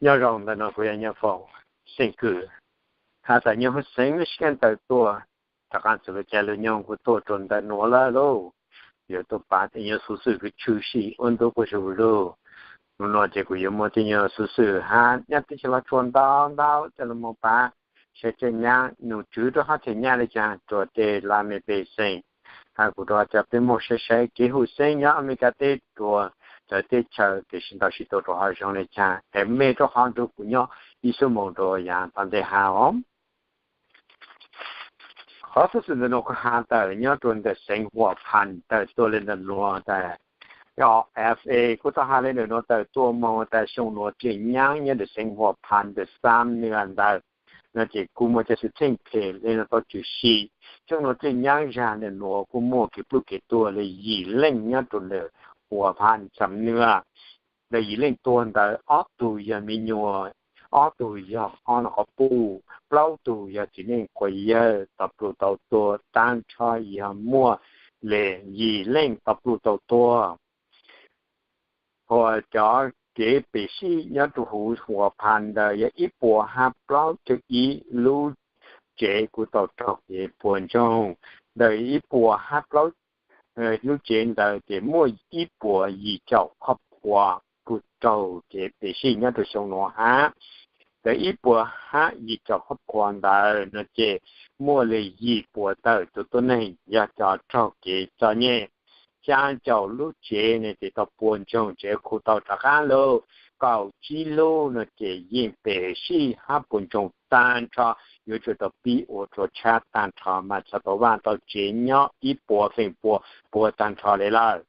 Nyob zoo ntawm no kuv yog Nyob Foom, xeem Kwm, has tas nyob hauv xeev Michigan tawm tuaj, rov qab txog lub caij lub nyoog kuv tuaj rau ntawm nuav lawm lauj. Yuav tuaj pab tej nyuag xuv xwm kws tshwm sim ua ntu quas zug lug. Hnub no ces kuv yuav muaj tej nyuag xuv xwm hab nyab teb chaws Los Tsuas ntau ntau coj los mus pab saib tseem nyab num tswv rau hab tseem nyab le caag rua tej laj mej pej xeem. Hab kuv rua cov peb moog saib saib kev huv xeeb nyob Amelikas teb rua cov teb chaws kev sib ntaus sib tua rua hab zoo le caag, es mej rov qab nrug kuv nyob ib xuab moos rua yav tom ntej hab os. Qhov xuv xwm ntawm nuav kuv has tawm nyob rua ntawm xeev Huam Phas tawm tuaj le ntawm nuav tas, F A kuj tau has le ntawm nuav tawm tuaj moog tas xyoo nuav tseem nyab nyob ntawm xeev Huam Phas ntawm Xam Nuas ntawd no ces kuj muaj cov xwm txheej phem le nuav tau tshwm sim. Xyoo nuav tseem nyab zag ntawm nuav kuj muaj kev pluj kev tuag le yim leej nyob rua ntawm Huam Phas Xam Nuas. Ntawm yim leej tuag ntawd ob tug yog me nyuam, ob tug yog ob nom qhov puj, plaub tug yog txiv neej quas yawg tau pluj tau tuag, tag nrho yog muaj le yim leej tau pluj tau tuag. Hos cov kev pem sij nyob rua huv Huam Phas ntawd yog ib puas hab plaub caug ib lub tsev kuj tau raug kev puas ntsoog. Ntawm ib puas hab plaub lub tsev ntawd ces muaj ib puas yim caum qhov khuas kuj raug kev pem sij nyob rua xyoo nuav hab. Ntawm ib puas hab yim caum qhov khuas ntawd no ces muaj le yim puas tawm tus tuab neeg yog cov raug kev txom nyem. Xya caum lub tsev no ces tau puas ntsoog tsev kuj tau rov qab lug. Kaum tsib lub no ces yeej pem sij hab puas ntsoog tag nrho, yuav tsum tau pib ua rua tshab tag nrho mas txhad tau vaaj tau tsev nyob ib puas feem pua puag tag nrho le lawm.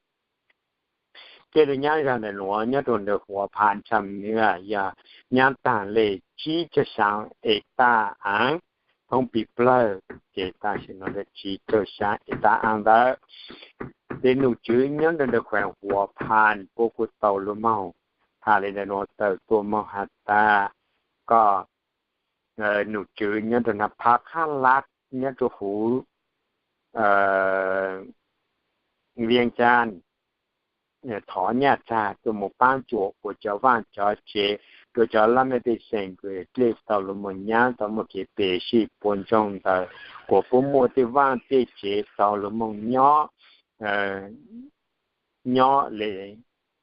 Tej lub nyab zag ntawm nuav nyob rua ntawm Huam Phas Xam Nuas yog nyab tag le tsib caug xyaa hecta aav, thoob pis plawg ces tam sim no tsib caug xyaa hecta aav ntawd. Ces num tswv nyob rua ntawm khueem Huam Phas puab kuj tau lug moog has le ntawm nuav tawm tuaj moog has tas kom num tswv nyob rua nag Phav Qhab Lab nyob rua huv Vias Cas thov nyaj txag tuaj moog paab cuam ua cov vaaj cov tsev rua cov laj mej pej xeem kws dlej tau lug moog nyab tau muaj kev pem sij puas ntsoog ntawd, kuas puab muaj tej vaaj tej tsev tau lug moog nyob, nyob le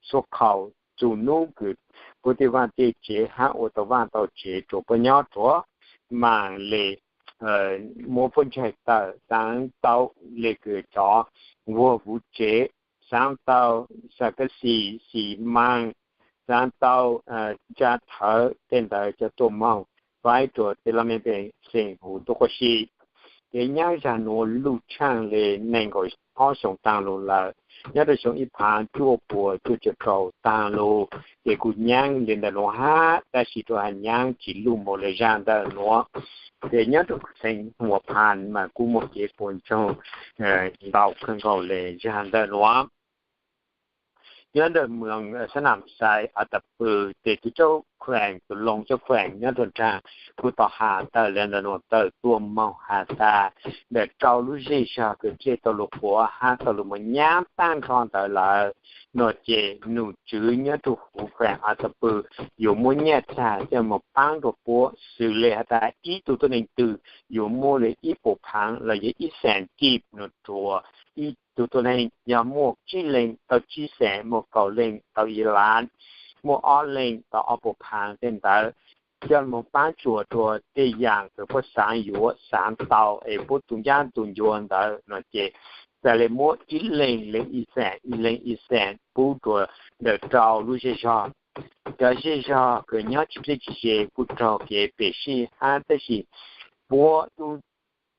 xuab khaum txug nub kws puab tej vaaj tej tsev hab ua tau vaaj tau tsev rua puab nyob rua maam le muab puab ntsaig tawm, xaav tau le kws cov vuag vuv tsev, xaav tau xa kab xis xis maas, xaav tau tsa thawv tej ntawd coj tuaj moog faib rua tej laj mej pej xeem huv tuab qub si. Ces nyab zag nuav luj tshaaj le neeg nkaum ob xyoos taag lug lawm, nyob rua xyoo ib phav cuaj puas cuaj caum rau taag lug, ces kuj nyaab le ntawm nuav hab, tab sis rua hab nyaab tsi luj moog le zag ntawm nuav. Ces nyob rua xeev Huam Phas mas kuj muaj kev puas ntsoog ntau kawg nkaus le zag ntawm nuav. Nyob ntawm moos Xab Nam Xais Av Tam Pw, ces tug tub khueem, tug loo tub khueem nyob rua nraag kuj tau has tawm le ntawm nuav tawm tuaj moog has tas ntawm rau lub zej zog kws dlej tau lug quav hab tau lug moog nyab taag nrho ntawd lawm no ces num tswv nyob rua huv khueem Av Tam Pw yuav muab nyaj txag coj moog paab rua puab, xws le has tas ib tug tuab neeg twg yuav muaj le ib puas phaav los yog ib xees kib no rua ib tug tuab neeg. Yog muaj tsib leeg tau tsib xees, muaj kaum leej tau ib lab, muaj ob leeg tau ob puas phaav tej ntawd, coj moog paab cuam rua tej yaam kws puab xaav yuav xaav tau es puab tu ncab tu ncua ntawd no ces txawm le muab ib leeg le ib xees, ib leeg ib xees pub rua ntawm rau lub zej zog. Cov zej zog kws nyob tsis dlej tsis ze kuj raug kev pem sij hab, tab sis puab tub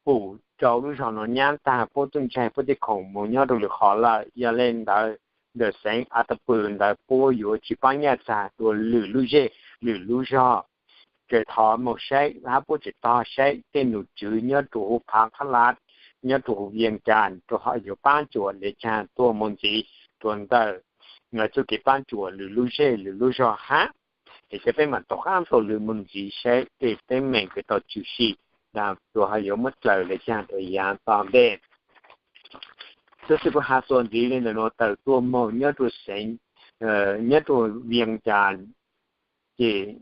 pum rau lub zog nuav nyab taag, puab tub ntsaig puab tej khoom moog nyob rua lwm qhov lawm. Yog le ntawd, ntawm xeev Av Tam Pw ntawd puab yuav tsis paab nyaj txag rua lwm lub zej lwm lub zog. Ces thov moog saib hab puab tseem tog saib tej num tswv nyob rua huv Phav Qhab Lab, nyob rua huv Vias Cas rua hab yuav paab cuam le caag tuaj moog ntxiv rua ntawm txuj kev paab cuam lwm lub zej lwm lub zog hab. Es cov peb maam tom qaab tau lwm moog ntxiv saib tej teeb meem kws tau tshwm sim rua hab yuav muab dlaws le caag rua yaav tom ntej. Tab sis kuv has txuas ntxiv le ntawm nuav tawm tuaj moog nyob rua xeev, nyob rua Vias Cas, ces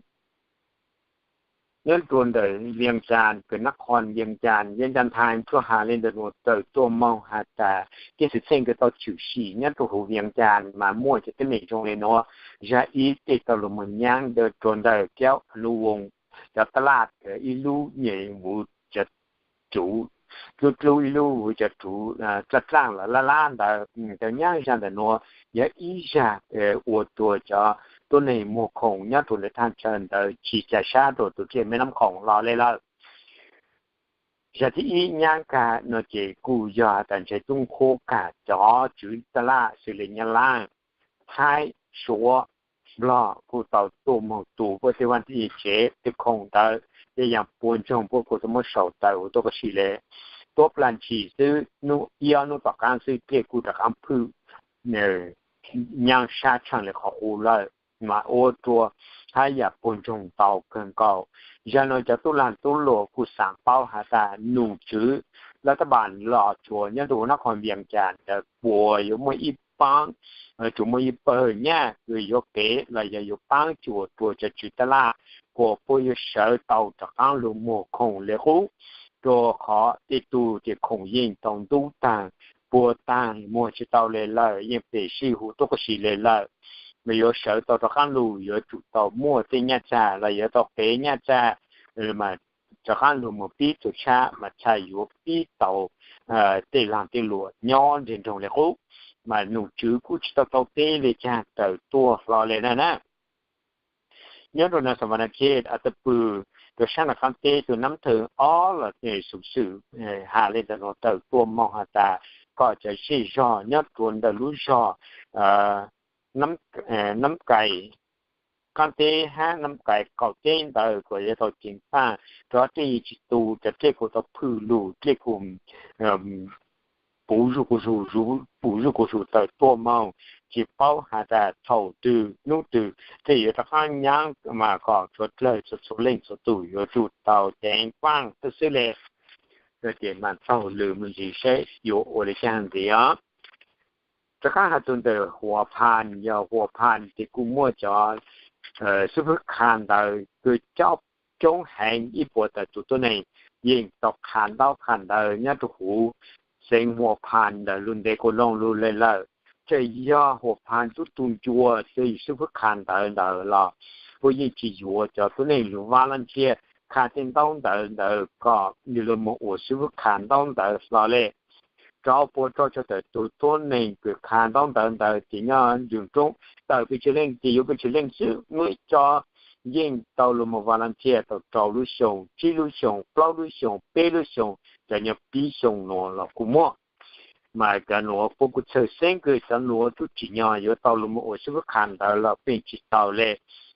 nyob rua ntawm Vias Cas, kws nab qhoo Vias Cas, Vias Cas Times tuaj has le ntawm nuav tawm tuaj moog has tas kev xwm txheej kws tau tshwm sim nyob rua huv Vias Cas mas muaj cov teeb meem zoo le nuav. Zag ib, tej tau lug moog nyaab ntawm rua ntawm Kiav Nub Voos cov taj laj, ib lub nyem vuv cov ruv, dlub dlub ib lub vuv cov ruv dlaaj dlaaj los lab lab ntawd. Cov nyaab zag ntawm nuav yog ib zag ua rua cov tuab neeg muag khoom nyob rua ntawm thaj chaw ntawd tsi ca sab rua tus dlej Meb Nab Khoom los le lawm. Zag thib ib nyaab kag no ces kuj yog tas ntshe tub qhuab kag cov tswv taj laj xws le Nyab Laj, Thaib, Suav, Nplog kuj tau tuaj moog tu puab tej vaaj tej tsev tej khoom ntawd, tej yaam puas ntsoog puab kuj tau muab sau tawm huv tuab koob sim le. Tuab plag ntshis xwb, hnub ib ob hnub tom qaab xwb dlej kuj rov qaab phwj nyaab sab tshaaj le qhov qub lawm, mas ua rua hab yaam puag ntsoog ntau kawg nkaus. Zag nuav cov tub lag tub luam kuj xaav paub has tas num tswv lab tab npas los tsuas nyob rua huv nab qhoo Vias Cas ntawd puas yuav muaj ib paab, tsuas muaj ib pawg nyaj kws yuav kev los yog yuav paab cuam rua cov tswv taj laj, kuas puab yuav sawv tau rov qaab lug muag khoom le qub, rua qhov tej tug ces khoom yeej tau ntub taag, puag taag, muag tsi tau le lawm, yeej pem sij huv tuab koob sim le lawm. Mas yuav sawv tau rov qaab lug yuav tsum tau muaj tej nyaj txag los yuav tau kev nyaj txag, mas rov qaab lug moog pib txhua tshab mas txhaj yuav pib tau tej laag tej luam nyob nreg nroog le qub. Mas num tswv kuj tsi tau tau teb le caag tawm tuaj hlo le na na. Nyob rua nab Xas Vas Nas Khej, As Tas Pw, rua sab nram qaab teb tug nab thawj ob los xub xwm has le ntawm nuav tawm tuaj moog has tas kom cov zej zog nyob rua ntawm lub zog Nab Kais qaab teb hab Nab Kais qaum teb ntawd kuas yuav tau ceev faj rua dlej yeej tsi tu, cov dlej kuj tau phwj lug, dlej kuj puv zuj quas zug, puv zuj quas zug tawm tuaj moog, tsi paub has tas thaum twg hnub twg dlej yuav rov qaab nyaab mas kom txhua dlawg txhua leej txhua tug yuav tsum tau ceev faj tub xwb le. Ces mas taug lw me ntsis saib yuav ua le caag ntxiv os. Rov qaab has txug ntawm Huas Phas, yog Huas Phas ces kuj muaj cov xwb fwb qha ntawv kws coob heev, ib puas tawm tus tuab neeg yeej tau qha ntaub qha ntawv nyob rua huv xeev Huas Phas ntawm lug ntev kuas loog lug le lawm. Tseem yog Huas Phas tub tug ncua xwb fwb qha ntawv ntawd los puab yeej tsi yuav cov tuab neeg lug vaj laj nthiaj qha tej ntaub ntawv ntawd kom nwg lug moog ua xwb fwb qha ntaub ntawv hlo le. Rau puas rau txog tawm tus tuab neeg kws qha ntaub ntawv ntawd ces nyob ntsug roob tawm pes tsawg leej ces yuav pes tsawg leej xwb. Muaj ib co yeej tau lug moog vaj laj nthiaj tau rau lub xyoo, tsib lub xyoo, plaub lub xyoo, peb lub xyoo, cov nyob pib xyoo nuav los kuj muaj. Mas cov nuav puab kuj txhawj xeeb kws cov nuav tub tsim nyog yuav tau lug moog ua xwb fwb qha ntawv los pheej tsi tau le.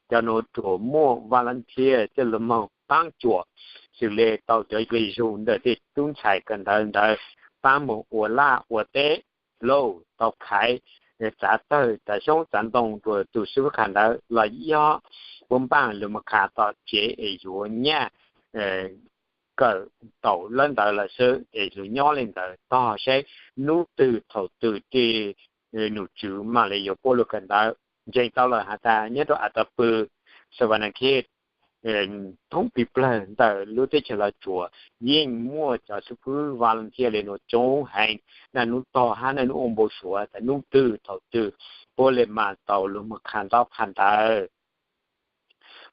Cov nuav tsuas muaj vaj laj nthiaj coj lug moog paab cuam xws le tau cov zej zug ntawm tej tub ntxhais kawm ntawv ntawd paab moog ua laj ua teb lauj, tau khaiv txav tawg txav xyoob txav ntoo rua tus xwb fwb qha ntawv los yog puab npaaj lug moog qha tom tsev es yuav nyaj kawm tau lawm ntawd lawm xwb es lug nyob le ntawd tog saib hnub twg thaum twg tej num tswv mam le yuav puab lug kawm ntawv. Ntseeg tau lawm has tas nyob rua As Tas Pw, Xas Vas Nas Khej, thoob pig plawg ntawm lub teb chaws Los Tsuas yeej muaj cov xwb fwb vaj laj nthiaj le nuav coob heev, naj nub tog hab naj nub ua npau suav tas hnub twg thaum twg puab le mam tau lug moog qha ntaub qha ntawv.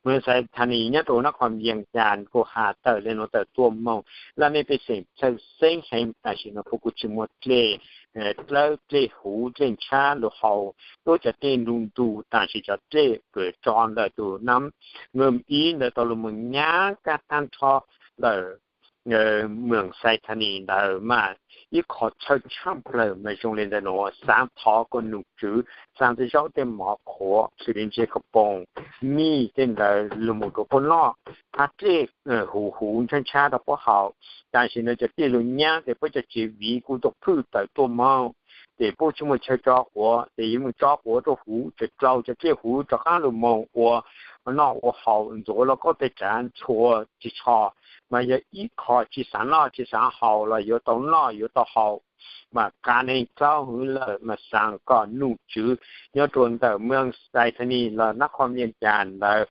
Moos Xais Thas Nis nyob rua nab qhoo Vias Cas kuj has tawm le nuav tawm tuaj moog, laj mej pej xeem txhawj xeeb heev tam sim no puab kuj tsi muaj dlej dlawb dlej huv dlej ntshab lug haus, tuab cov dlej nrug ntug tam sim cov dlej kws tso ntawm tus nab Nqwm Ib ntawd tau lug moog nyab kab taab nrho ntawm Moos Xais Thas Nis ntawd mas ib qho txhawj tshaj plawg mas zoo le ntawm nuav, xaav thov kom num tswv txaag tej zaub tej mov qhuav xws le ntseg, koj poom, mij tej ntawd lug moog rua puab noj, hab dlej huv huv ntshab ntshab rua puab haus. Tam sim no cov dlej lug nyab tes puab cov tsev viv kuj tau phwj tawm tuaj moog, tes puab tsi muaj chaw tso quav tes yuav moog tso quav rua huv, tseem dlhau cov dlej huv rov qaab lug moog ua noj ua haus ntxuav lauj kaub teg tsav ntxhua tsi tsho, mas yog ib qho tsi xaav noj tsi xaav haus los yuav tau noj yuav tau haus. mas kav neeg txaus hwv lawm mas xaav kom nom tswv nyob rua ntawm Mweej Xais Thas Nis los Nab Qhoos Vias Cas ntawd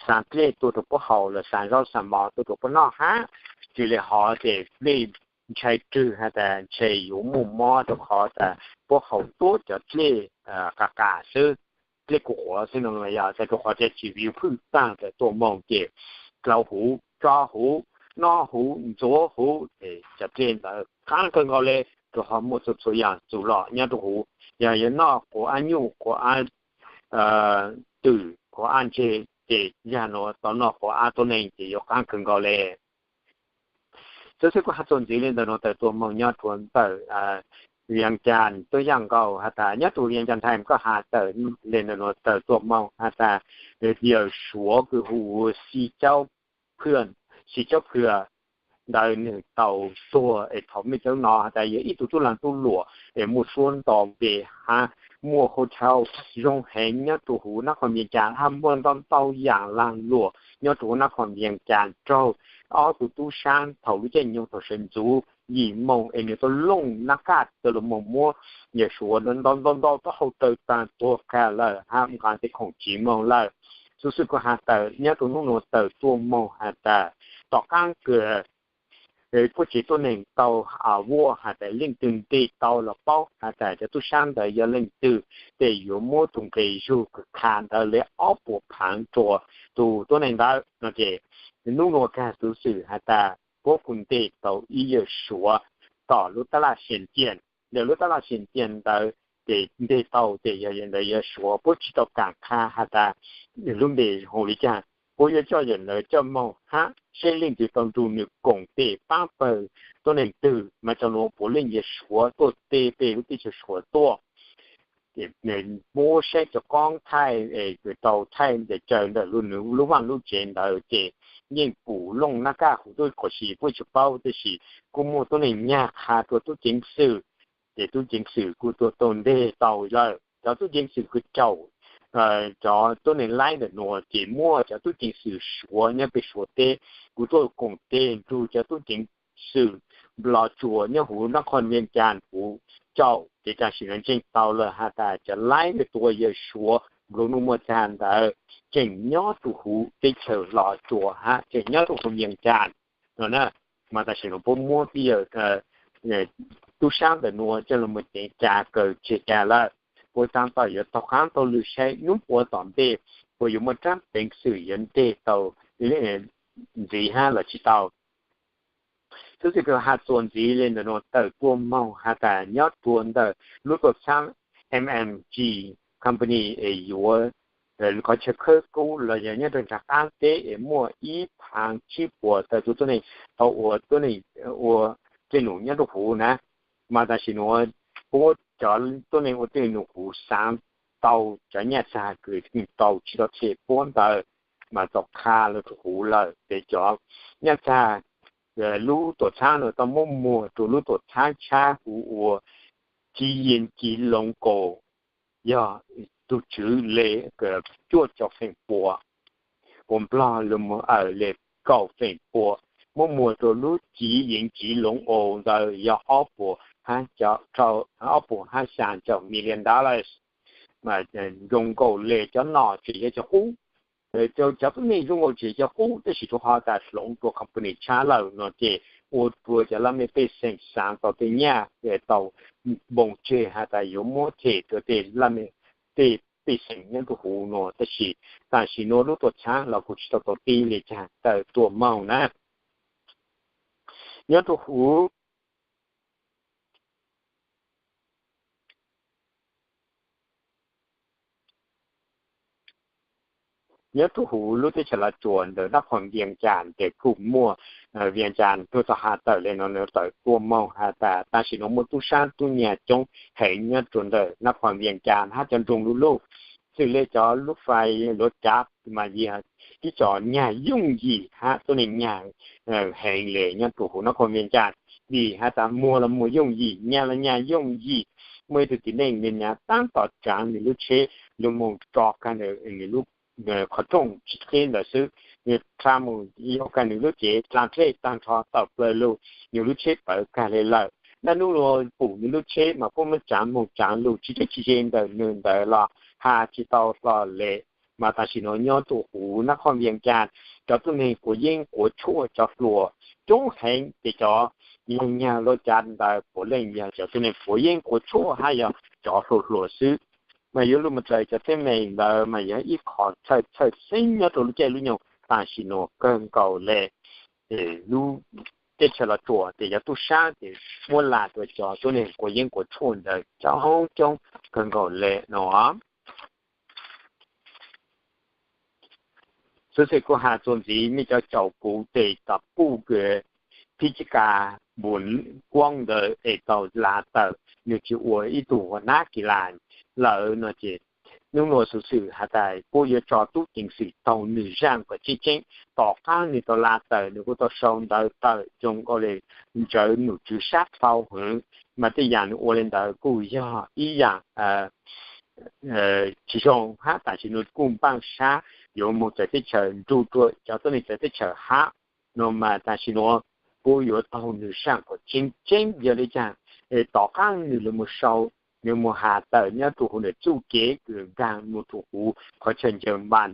xaav dlej tuaj rua puab haus los xaav zaub xaav mov tuaj rua puab noj hab tsi le hov ces dlej ntshai rwg has tas ntshe yuav muaj mob rua qhov tas puab haus tuab cov dlej qas qas xwb, dlej kuv quav xwb no yog tas rua qhov tas tsi view phwj taag tas tuaj moog ces dlhau huv, tso huv, noj huv, ntxuav huv ces cov dlej ntawd qaab kawg nkaus le rua qhov muaj txhua txhua yaam txug los nyob rua huv. Yog yuav noj quav ab nyuj, quav ab twm, quav ab ntseg ces yog nuav tau noj quav ab tuab neeg ces yuav qaab kawg nkaus le. Xwb xwb kuv has txuas ntxiv le ntawm nuav tawm tuaj moog nyob rua ntawm Vias Cas tuab yaaj nkaus has tas nyob rua Vias Cas Times koj has tawm le ntawm nuav tawm tuaj moog has tas yawm Suav kws hu ua Xi Caub Phwm, Xi Caub Phwm ntawd nwg tau tuag es thaum mej caub no has tas yog ib tug tub laag tub luam es muaj suab nto npe hab muaj hotel zoo heev nyob rua huv Nab Qhoos Vias Cas hab muaj ntau ntau yaam laag luam nyob rua huv Nab Qhoos Vias Cas raug ob tug tub saab thaum lub caij nyoog thaum sawv ntxuv yim moos es nwg tuaj looj nab kaj tuaj lug moog muab yawm Suav ntau ntau ntau taub hau raws taag tuag kag lawm hab nqaa tej khoom tsiv moog lawm. Xwb xwb kuv has tawm nyob rua nub nuav tawm tuaj moog has tas tom qaab kws puab tsev tuab neeg tau vuaj has tas leej twg nteg tau los paub has tas cov tub saab ntawd yog leej twg, ces yuav muab tug nqe zug kws qha ntawd le ob puas phaav rua tug tuab neeg ntawd no ces nub nuav kag xuv xwm has tas puab kuj nteg tau ib yawm Suav tom lub tab laj Xias Cias. Ntawm lub tab laj Xias Cias ntawd ces nteg tau ces yog ntawd yawm Suav puab tsi tau kaam qha has tas lub npe hu le caag. Puab yuav coj yawm ntawd coj moog hab seb leej twg tau nrug nwg koom tes paab pawg tuab neeg twg mas cov nuav puav leej yawm Suav tuaj teg peg lub teb chaws Suav tuaj. Muab saib cov koob thaij, tau thaij ntawm tsaws ntawm lub vaaj lub tsev ntawd ces yeej pum looj nab kaj huv tuaj qhov si puab tsi paub tab sis kuj muaj tuab neeg nyag qha rua tub ceev xwm, ces tub ceev xwm kuj tuaj tau nteg tau lawm. Cov tub ceev xwm kws caum cov tuab neeg laib ntawm nuav ces muaj cov tub ceev xwm Suav nyob peg Suav teb kuj tuaj koom teg nrug cov tub ceev xwm Nplog tsuas nyob huv Nab Qhoos Vias Cas huv caum ces tam sim no ntseeg tau lawm has tas cov laib kws tua yawm Suav nplua nuj muaj tag ntawd tseem nyob rua huv teb chaws Nplog tsuas hab tseem nyob rua huv Vias Cas no na. Mas tam sim no puab muab tib yawm tub saab ntawm nuav coj lug moog ceev ca kaw tseg ca lawm. Puab taab tom yuav taug qaab taug lw saib nub puav tom ntej puas yuav muaj rab peev xwm yuav nteg tau ntxiv hab los tsi tau. Xwb xwm kws has txuas ntxiv le ntawm nuav tawm tuaj moog has tas nyob rua ntawm lub tuam txhaab M M G company es yuav qhov chaw khawb kub los yog nyob rua nraag qaab teb es muaj ib phaav tsib puas tawm tuab neeg tau ua tuab neeg ua dlej num nyob rua huv na. Mas tam sim nuav puab cov tuab neeg ua dlej num huv xaav tau cov nyaj txag kws tau tsi tau them puab ntawd mas tau qha lug rua huv lawm ces cov nyaj txag lub tuam txhaab nuav tau muab muag rua lub tuam txhaab tshab huv ua Civ Yees Civ Loov Kaus, yog tug tswv le cuaj caum feem pua, ua Nplog lug moog awm le kaum feem pua, muab muag rua lub Civ Yees Civ Loov Aus ntawd yog ob puas hab xyaa caum million dollars. Mas zoo nkaus le cov nom tseem yog cov qub, cov tuab neeg zoo nkaus tseem yog cov qub tab sis rua qhov tas hloov rua company tshab lawm no ces ua rua cov laj mej pej xeem xaav tau tej nyaj tau npoo tseg has tas yuav muab them rua tej laj mej tej pej xeem nyob rua huv nuav tab sis tam sim nuav lub tuam txhaab los kuj tsi tau tau teb le caag tawm tuaj moog na. Nyob rua huv nyob rua huv lub teb chaws Los Tsuas ntawm Nab Qhoos Vias Cas ces kuj muaj Vias Cas tuaj tau has tawm le no nws tawm tuaj moog has tas tam sim nuav muaj tub saab tub nyag coob heev nyob rua ntawm Nab Qhoos Vias Cas hab cov nroog lu lug, xws le cov lub fais luav cav mas yog ib co nyag yooj yim hab tuab neeg nyag heev le nyob rua huv Nab Qhoos Vias Cas, vim has tas muag los muag yooj yim, nyag los nyag yooj yim. Muaj ib tug txiv neej nws nyag taab tom tsaav nws lub tsheb lug moog tso kag nws lub qhov rooj tsis teb ntawd xwb, nws rha mus yuav kag nws lub cev dlaa dlej taag nrho tawm plaws lug, nws lub tsheb pawv kag le lawm. Naj nub luag pum nws lub tsheb mas puab muab tsaav moog tsaav lug tsi teb tsi ze ntawm nws ntawd los has tsi tau hlo le. Mas tam sim nuav nyob rua huv Nab Qhooj Vias Cas, cov tuab neeg quav yeeb quav tshuaj cov hluas coob heev, ces cov nyag nyag luaj cav ntawd puav leej yog cov tuab neeg quav yeeb quav tshuaj hab yog cov hluas hluas xwb. Mas yuav lug moog raws cov teeb meem ntawd mas yog ib qho txhawj txhawj xeeb nyob rua lub caij lub nyoog tam sim nuav kawg nkaus le. Lub teb chaws Los Tsuas ces cov tub sab ces muab laj rua cov tuab neeg quav yeeb quav tshuaj ntawd coob coob kawg nkaus le no. Xov xwm kuv has txuas ntxiv, mej cov caum kuv tes tom puj kws Phij Ci Kas Npus Kuab ntawd es tau laj tawm, nws tsi ua ib tug ua nab kis las lawm no ces, nub nuav xov xwm has tas puab yuav tso tub ceev xwm taug nws zaaj kom tseeb tseeb. Tom qaab nws tau laj tawm nws kuj tau sau ntawv tawm zoo nkaus le ntsawv nom tswv sab dhau heev, mas tej yaam nws ua le ntawd kuj yog ib yaam tsi zoo hab tam sim nuav kuj npaaj sab yuav moog txawv teb chaws nrug rua cov tuab neeg txawv teb chaws hab. No mas tam sim nuav puab yuav taug nws zaaj kom tseeb tseeb yog le caag. Tom qaab nws lug moog sau, nws moog has tawm nyob rua huv nws txuj kev kws nkaag moog rua huv qhov chaw ncaws npas,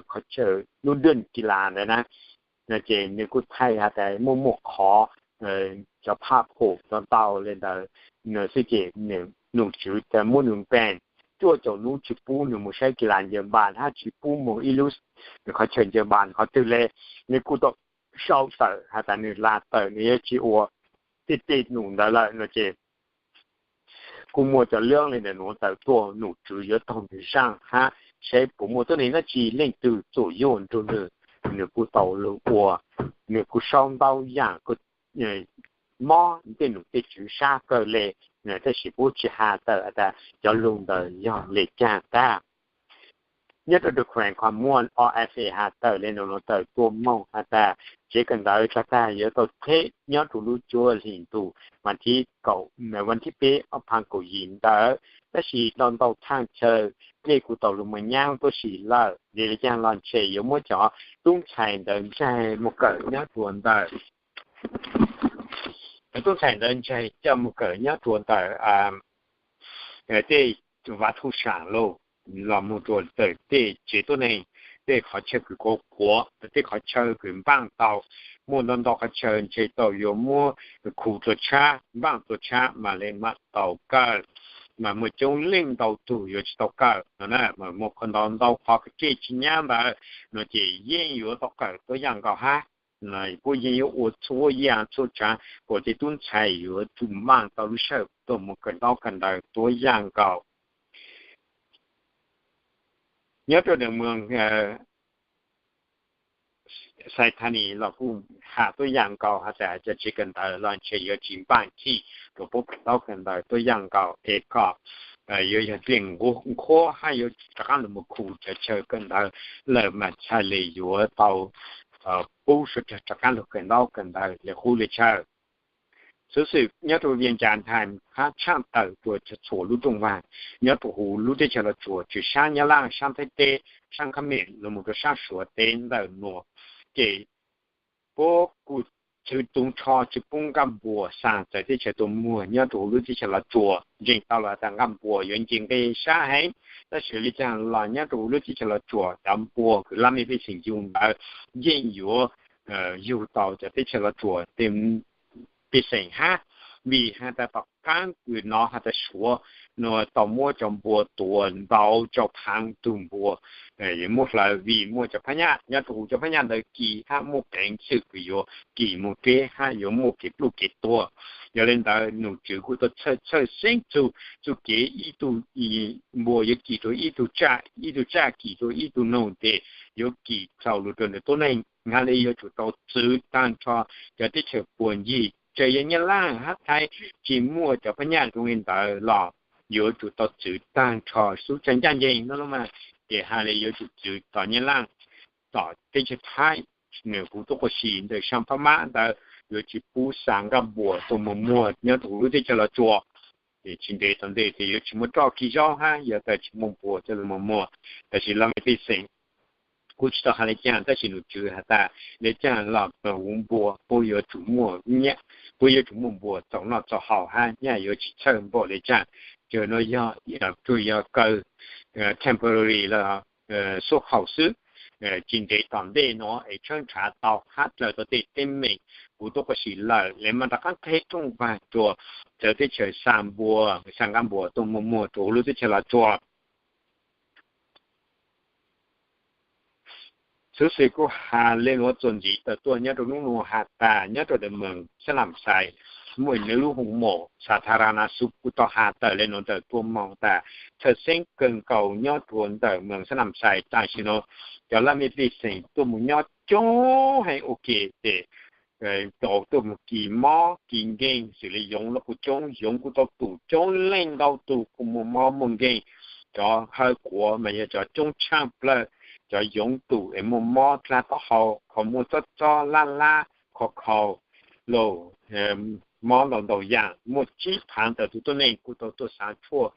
qhov chaw lub dej kis las ntawd na, no ces nws kuj thaij has tas muaj muaj qhov cov phaj phom tau ntau le ntawd, nws xwb ces nom tswv tas muab nws npeem cuaj caum nub tsi pub nws moog saib kis las ncaws npas hab tsi pub moog ib lub qhov chaw ncaws npas qhov twg le. Nws kuj tau sau tawm has tas nws laj tawm nws yuav tsi ua tej tej num ntawd lawm no ces kuj muaj cov lab le ntawm nuav tawm tuaj, nom tswv yuav taug nws zaaj hab saib puas muaj tuab neeg dlaab tsi leej twg txuam yuam nrug nws. Nws kuj tau lug ua, nws kuj sau ntau yaam kuj mob tej nom tej tswv sab kawg le, tab sis puab tsi has tawm has tas cov lug ntawd yog le caag tag. Nyob rua Ukraine qhov muaj O F A has tawm le nuav tawm tuaj moog has tas tsev kawm ntawv tsa tag yuav tau theb nyob rua lub cuab hlis ntuj vas thib kaum, vas thib peb ob phav kaum yim ntawd, tab sis ntau ntau thaaj chaw dlej kuj tau lug moog nyaab tuab si lawm. Vim le caag los ntshe yuav muab cov tub ntxhais ntawd ntsaig moog kawm nyob rua ntawm, cov tub ntxhais ntawd ntsaig coj moog kawm nyob rua ntawm tej vav thuj saam lauj, los moog rua ntawm tej tsev tuab neeg, tej qhov chaw kws kuav kuav, tej qhov chaw kws npaaj tau, muaj ntau ntau qhov chaw ntshe tau yuav muab khu rua tshab, npaaj rua tshab mas le maam tau kawm, mas muaj coob leej ntau tug yuav tsi tau kawm no na, mas muaj ntau ntau qhov kws dlej tsi nyab ntawd no ces yeej yuav tau kawm tuab yaaj nkaus hab. Puab yeej yuav ua txhua yaam txhua tsaav kuas tej tub ntxhais yuav tsum npaaj tau lub sij hawm tuaj moog kawm ntaub kawm ntawv tuab yaaj nkaus. Nyob rua ntawm moog Xais Thas Nis los kuj has tuab yaaj nkaus has tas cov tsev kawm ntawv los ntshe yuav tsi npaaj txhij rua puab kawm ntaub kawm ntawv tuab yaaj nkaus es kom yuav yog dlej nqhuab hab yuav rov qaab lug moog khu cov chaw kawm ntawv lawm mas txhaj le yuav tau pub suav dlawg rov qaab lug kawm ntaub kawm ntawv le qub le chaw. Xuv xwm nyob rua Vias Cas Thais hab tshaaj tawm rua txhua lub rooj vag nyob rua huv lub teb chaws Los Tsuas, tsi saab Nyab Laaj, saab Thaib teb, saab Khab Mem los moog rua saab Suav teb ntawm nuav, ces puab kuj txhwv tug nrho tsi pub nqaj npuas xaa txawv teb chaws tuaj muag nyob rua huv lub teb chaws Los Tsuas. Ntseeg tau lawm tas nqaj npuas yuav nce nqi sab heev, tab sis le caag los nyob rua huv lub teb chaws Los Tsuas cov npuas kws laj mej pej xeem yug ntawd yeej yuav yug tau cov teb chaws Los Tsuas tej pej xeem hab, vim has tas tom qaab kws nov has tas Suav nuav tau muab cov npua tua ntau tsau phaav tug npua muab hlawv vim muaj cov phab nyaj nyob rua huv, cov phab nyaj ntawd kis hab muaj peev xwm kws yuav kis moog dleb hab yuav muaj kev pluj kev tuag. Yog le ntawd nom tswv kuj tau txhawj txhawj xeeb txug txuj kev ib tug npua yuav kis rua ib tug tsaj, ib tug tsaj kis rua ib tug noog tes yuav kis txaus lug rua ntawm tuab neeg. Has le yuav tsum tau txwv taag nrho cov teb chaws puag ncig, tsaam yog Nyab Laaj hab Thaib tsi muaj cov phab nyaj zoo le ntawd los yuav tsum tau txwv taag nrho xub tsag ncaj nceeg no los mas, ces has le yuav tsum txwv tom Nyab Laaj, tom teb chaws Thaib, nwg kuj tub quas si ntawm saab Phab Mab ntawd yuav tsi pub xaa nqaj npuas tuaj moog muag nyob rua huv lub teb chaws Los Tsuas. Ces tsi ntev tom ntej tes yuav tsi muaj roj kis zaub hab yog tas tsi muaj npuas coj lug moog muag. Tab sis laj mej pej xeem Kuv tsis tau has le caag tab sis num tswv has tas le caag los puv npua puv yuav tsum muaj nyiaj, puv yuav tsum muaj npua txaus noj txaus haus hab nyiaj yuav tsis txhawj npaum le caag. Tsuas nuav yog, tsuas yog kaw temporary los xub haum xwb, tsis ntev tom ntej nuav es tshawb nrhav tau hab dlaws tau tej teeb meem. Kuv tuaj ua si lawm le mas rov qaab qheb rooj vag rua txawv teb chaws xa npua, xa nqaj npua tuaj muag muag rua lub teb chaws Los Tsuas. Xov xwm kuj has le nuav txuas ntxiv tawm tuaj nyob rua nub nua has tas nyob rua ntawm moos Xab Nam Xais muaj nwg lub hoo mom Xatharana Xub kuj tau has tawm le nuav ntawm tuaj moog tas txhawj xeeb kawg nkaus nyob rua ntawm moos Xab Nam Xais tam sim nuav cov laj mej pej xeem tuaj moog nyob coob heev ua ke ces tau tuaj moog kis mob kis nkeeg xws le yoov los kuj coob, yoov kuj tau tum coob leej ntau tug kuj muaj mob muaj nkeeg. Cov hawv quav mas yog cov coob tshaaj plawg, cov yoov tum es muaj mob dlaab taub hau, qhov muaj txob txob lab lab, khov khau, los mob ntau ntau yaam. Muaj tsib phaav ntawm tug tuab neeg kuj tau tuaj xaav tshuaj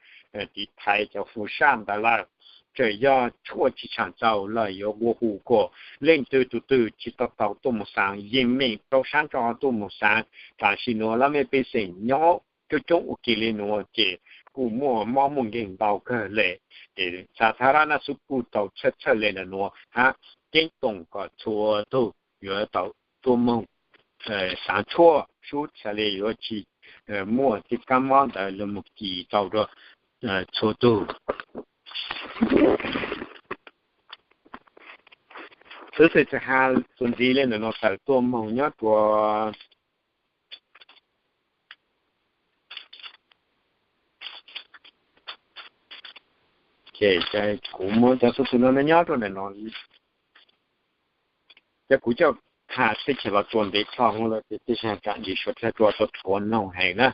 tiv thaiv cov fu sab ntawd lawm. Txawm yog tshuaj tsis tshaav txaus los yuav ua hu kom leej twg tug twg tsis tau tau tuaj moog xaav, yeej meem rau sab nrho tuaj moog xaav. Tam sim nuav laj mej pej xeem nyob coob coob ua ke le nuav ces kuj muaj mob muaj nkeeg ntau kawg le. Ces Xatharana Xub kuj tau txhawj txhawj le ntawm nuav hab ceeb toom kom txhua tug yuav tau tuaj moog xaav tshuaj sub txhad le yuav tsis muaj tej kab mob ntawd los moog kis tau rua txhua tug. Xov xwm txawm has txuas ntxiv le ntawm nuav tawm tuaj moog nyob rua kuv muab cov xov xwm no nyob rua ntawm no, ces kuv coj has teb chaws Los Tsuas ntev tshaj huv lawm ces tej zag kam ntsis suav dlawg rua tau rhuav noog heev na.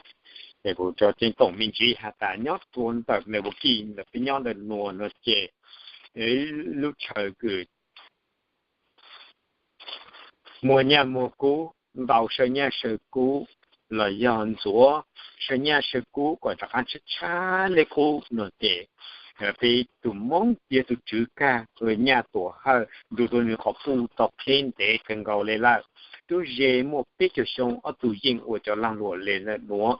Ces kuv tso ceeb toom me ntsis has tas nyob rua ntawm Milwaukee ntawm peb nyob ntawm nuav no ces lub chaw kws muag nyaj muag kub, ntaus saw nyaj saw kub los yog ntxuav saw nyaj saw kub kom rov qab tshab tshab le qub no ces peb tug Moob yog tug tswv kag, nyaj tuam hawj nrug rua nwg qhov puj tau qheb ntev kawg nkaus le lawm. Tub ze muaj peb caug xyoo ob tug yeej ua cov laag luam le lawm nuav.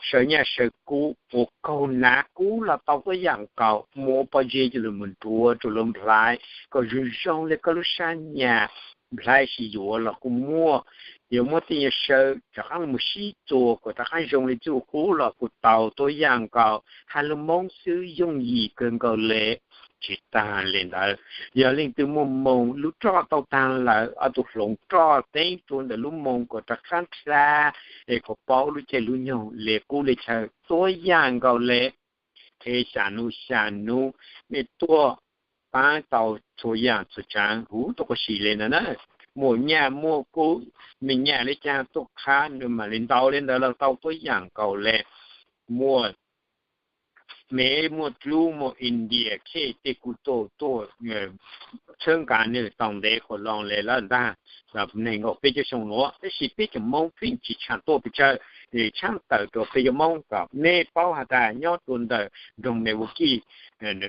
Saw nyaj saw kub ua kaug nav kub los tau tuab yaam nkaus, muab pob zeb coj lug moog nruav rua lub nplhaib kom zoo zoo le koj lub sab nyaj. Nplhaib sib yuav los kuj muaj, yuav muab tej nyuag saw rov qaab moog sib txuas kom rov qaab zoo le txuj kub los kuj tau tuab yaam nkaus. Has lug Moob xwb yooj yim kawg nkaus le. Tsis taag le ntawd, yog leej twg muaj moog lub roj tau taag lawm, ob tug hloov roj teeb rua ntawm lub moog kom rov qaab dlha, es kom paub lub caij lub nyoog le qub le chaw tuab yaam nkaus le. Qheb xya nub xya nub, mej tuaj paab tau txhua yaam txhua tsaav huv tuaj ua si le ntawd na. Muaj nyaj muaj kub, mej nyaj le caag tuaj qhab nws mam le ntau le ntawd los tau tuab yaam nkaus le. Muaj Mev muaj dlub muaj India khej tej kuj tuaj tuaj txhawb nqaa nwg tau ntev quas loo le lawm ntag. Neeg nkaum peb caug xyoo nuav, tab sis peb cov Moob pheej tsis tshua tuaj pes tsawg, tshaab tawm rua peb cov Moob kom mej paub has tas nyob rua ntawm nroog Milwaukee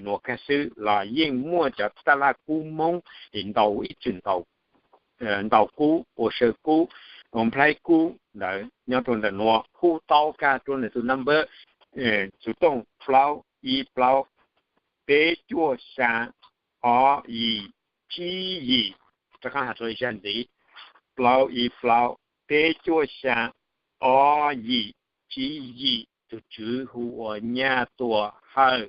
nuav kag xwb los yeej muaj cov taj laj kub Moob es ntau ib txwm ntau kub, ua saw kub, ua nplhaib kub ntawd nyob rua ntawm nuav. Hu tau kag rua ntawm tus number, xuv tooj plaub ib plaub peb cuaj xyaa ob yim tsib yim. Rov qaab has rua zag ntxiv, plaub ib plaub peb cuaj xyaa ob yim tsib yim. Tug tswv hu ua Nyaj Tuam Hawj,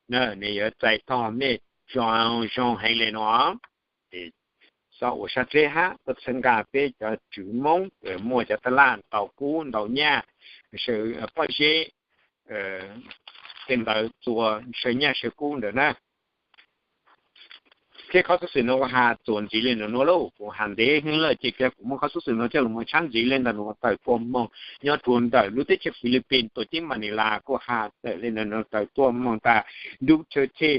nws yuav txais tog mej zoo zoo heev le nuav. Xob ua sab dleb hab tuaj txhawb nqaa peb cov tswv Moob muaj cov taj laj ntau kub ntau nyaj, saw pob zeb, tej ntawd txua saw nyaj saw kub ntawd na. Ces qhov xov xwm nuav kuv has txuas ntxiv le ntawm nuav lauj, kuv has ntev heev lawm ces kuv muab qhov xov xwm nuav coj lug moog tshaab ntxiv le ntawm nuav tawm tuaj moog nyob rua ntawm lub teb chaws Philippines tuam ceeb Manila kuj has tawm le ntawm nuav tawm tuaj moog tas Duterte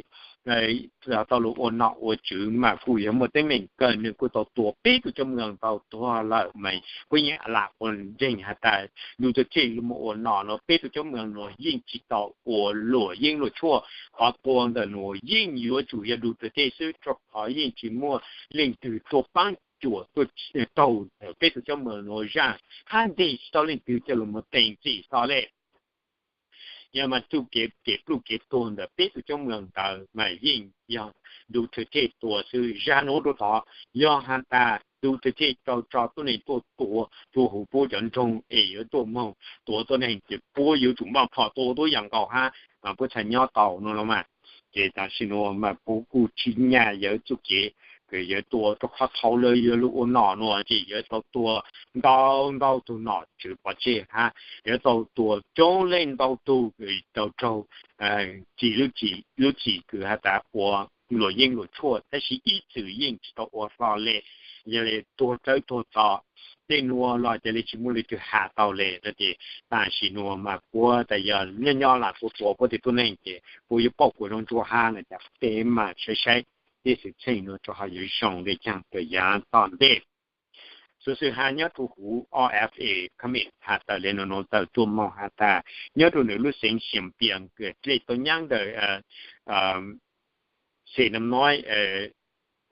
tau lug ua nom ua tswv mas kuj yog muaj teeb meem kawg, nws kuj tau tua peb tug coob mws tau tuag lawm mas kuj yeej lam ua ntseeg has tas du tug thej lug moog ua nom nuav peb tug coob mws nuav yeej tsis tau ua luam yeeb luam tshuaj, qhov tua ntawm nuav yeej yuav tsum yog du tug thej xwb rua qhov yeej tsis muaj leej twg tuaj paab cuam tuaj raug peb tug coob mws nuav zaaj hab nteg tsis tau leej twg coj lug moog teem txim txog le. Yog mas txuj kev kev pluj kev tuag ntawm peb tug coob mws ntawd mas yeej yog du tug thej tua xwb. Zag nuav rua tod, yog has tas du tug thej rau tso tuab neeg tuaj tua, tua huv puab cov nroog es yuav tuaj moog tua tuab neeg ces puab yuav tsum npaj phom tua tuab yaam nkaus hab mas puab txhaj nyob tau nuav los mas. Ces tam sim nuav mas puab kuj tsis nyam yawg txuj kev kws yawg tua rua qhov thaum lawv yuav lug ua nom nuav ces yawg tau tua ntau ntau tug nom tswv pov tseg hab yawg tau tua coob leej ntau tug kws tau raug txim lub txim kws has tas ua luam yeeb luam tshuaj tab sis ib txwm yeej tsis tau ua hlo le. Yog le tuag dlawb tuag txog tej nuav los ca le tsis muaj leej twg has tau le no ces tam sim nuav mas puab tas yog nyob nyob lam tua tua puab tej tuab neeg ces puab yuav pauj kuas zoo ntsuab hab no ces peb mam saib saib tej xwm txheej nuav rua ho yuav zoo le caag rua yav tom ntej. Xuv xwm has nyob rua huv O F A comment has tawm le nuav nuav tawm tuaj moog has tas nyob rua nwg lub xeev Xiam Pias kws dlej tau nyaab ntawm Xeem Nam Noib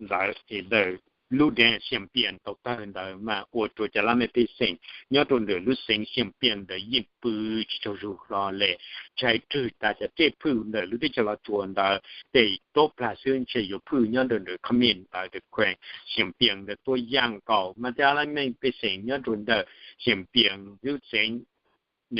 ntawd es ntawm lub dam Xiam Pias tau tawg ntawd mas ua rua cov laj mej pej xeem nyob rua ntawm lub xeev Xiam Pias ntawd yeej pw tsis tsaug zug hlo le. Ntshai rwg tas cov dlej phwj ntawm lub teb chaws Los Tsuas ntawd tej tuab plag xwb ntshe yuav phwj nyob rua ntawm comment ntawd kws Xiam Pias ntawd tuab yaaj nkaus mas cov laj mej pej xeem nyob rua ntawm Xiam Pias lub xeev